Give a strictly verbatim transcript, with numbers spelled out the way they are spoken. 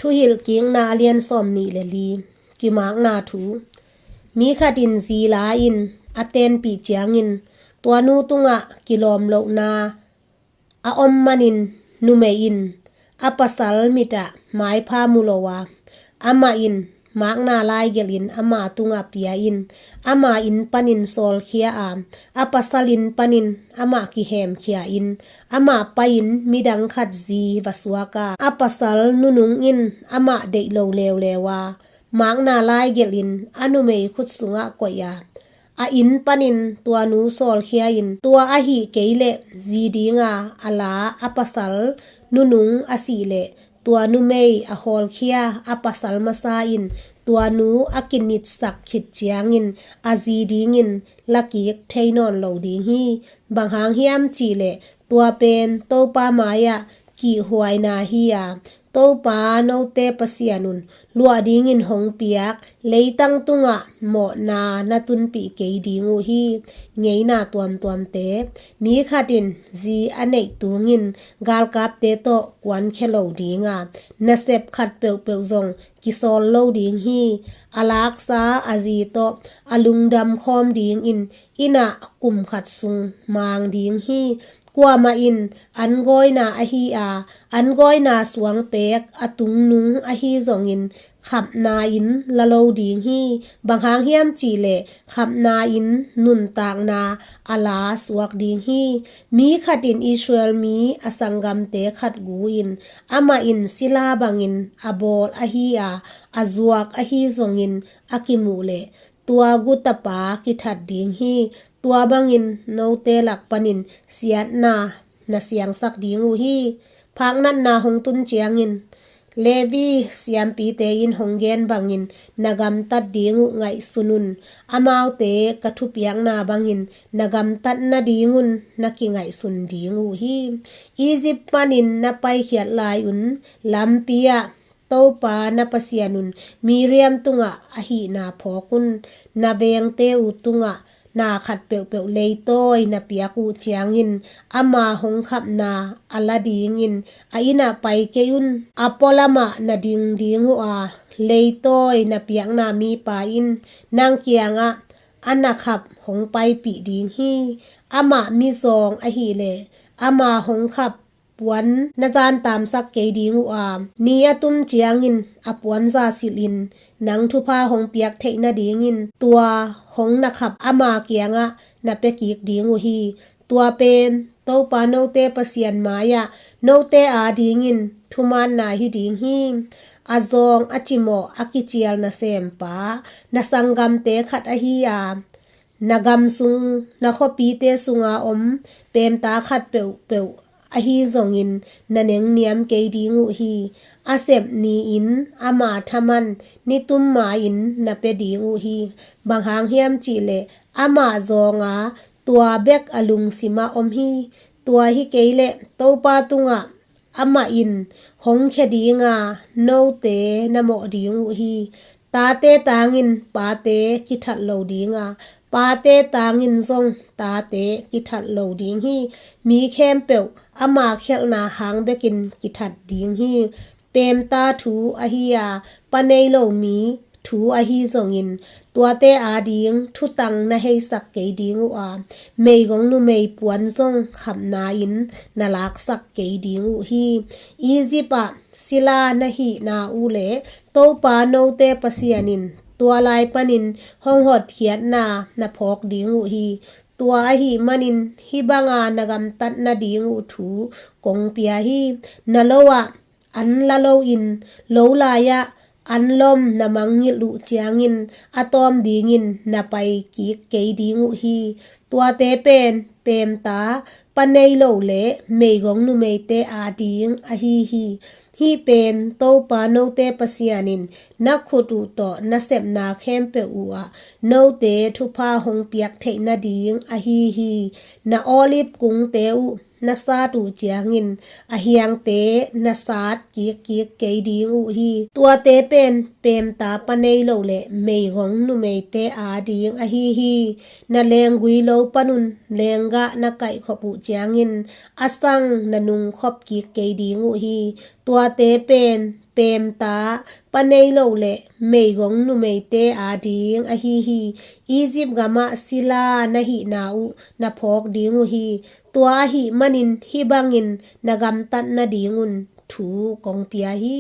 Thuhilhkikna a lian sawm nih le li. Kimakna thu. Mi khat in zi la in a tenpih ciangin tua nu tungah kilawm lohna a om manin numei in a pasal mitah maipha mu lo a, amah in makna laigelhin ama tungah pia in ama inn panin sawlkhia a, a pasal inn panin amah kihemkhia in amah pai-in midang khat zi va suak a, a pasal nunung in amah deih lo leuleu a, makna laigelhin a numei khut sungah koih a, a inn panin tua nu sawlkhia in tua ahih kei leh zi dinga a la a pasal nunung a sih leh tua numei a hawlkhia a pasal masa in tua nu a kinitsak khit ciangin a zi dingin lakik thei nawn lo ding hi. Bang hang hiam cihleh tua pen Topa mai-ah kihhuaina hi a, Topa note Pasian un luah dingin hong piak leitang tungah mawhna na tunpih kei ding uh hi. Ngeina tuamtuamte. Mi khat in zi a neih tungin galkapte tawh kuankhia lo ding a, nasep khat peuhpeuh zong kisawl lo ding hi. A laksa a zi tawh a lungdam khawm dingin innah kum khat sung mang ding hi. Kuamah in an gawina ahi a, an gawina suangpek a tungnung ahi zongin khapna in la lo ding hi. Bang hang hiam cihleh khapna in nuntakna a la suak ding hi. Mi khat in Israel mi a sanggamte khat gu in amah in sila bangin a bawl ahi a, a zuak ahi zongin a kimuh leh tua gutapa kithat ding hi. Tua bangin note lak panin siatna na siangsak ding uh hi. Phaknatna hong tun ciangin Levi siampite in hong gen bangin na gamtat ding uh ngaihsun un. Amaute ka thupiakna bangin na gamtat nadingun na kingaihsun ding uh hi. Egypt panin na paikhiat lai-un lampi ah Topa na Pasian un Miriam tungah a hihna phawk un. Na vengte uh tungah na khat peuhpeuh leitawi na piak uh ciangin ama hong khapna a la dingin a innah pai kei un. A pualamah na ding ding uh a, leitawi na piakna mipa in nang kiangah a na khap hong paipih ding hi. Amah mizawng ahihleh ama hong khap puan na zantamsak kei ding uh a, ni a tum ciangin a puanza silhin nang thupha hong piak theih nadingin tua hong na khap ama kiangah na pia kik ding uh hi. Tua pen Topa note Pasian mai-ah note adingin thumaanna hi ding hi. A zawng a cimawh a kicial nasempa na sanggamte khat ahi a, na gam sung na khuapite sunga om peemta khat peuhpeuh ahi zongin na nengniam kei ding uh hi. A sep ni-in ama thaman nitum ma-in na pia ding uh hi. Bang hang hiam cihleh amah zawnga tua bek a lungsimah om hi. Tua hi kei leh Topa tungah amah in hong khia dinga note na mawh ding uh hi. Tate tangin pate kithat lo dinga, pate tangin zong tate kithat lo ding hi. Mi khempeuh ama khialhna hang bekin kithat ding hi. Peemta thu ahi a, pa nei lo mi thu ahi zongin tuate ading thutang na heisak kei ding uh a, meigong numei puan zong khapna in na laksak kei ding uh hi. Egypt ah sila na hihna uh le Topa note Pasian in tua lai panin hong hotkhiatna na phawk ding uh hi. Tua ahih manin hih banga na gamtat nading uh thu kong pia hi. Na lo ah an la loin lo lai-ah an lom na mangngilh uh ciangin a tawm dingin na pai kik kei ding uh hi. Tuate pen peemta pa nei lo le meigong numeite ading ahi hi. Hih pen Topa note Pasian in na khut uh tawh na sepna khempeuh uh ah note thupha hong piak theih nading ahi hi. Na olive kungte uh na sat uh ciangin a hiangte na sat kikkik kei ding uh hi. Tuate pen peemta pa nei lo le meigong numeite ading ahi hi. Na lenggui lo panun lenggah na kaihkhop uh ciangin a sang na nungkhop kik kei ding uh hi. Tuate pen peemta, pa nei lo le meigong numeite ading ahi hi. Egypt gamah sila na hihna uh na phawk ding uh hi. Tua ahih manin hih bangin na gamtat nadingun thu kong pia hi.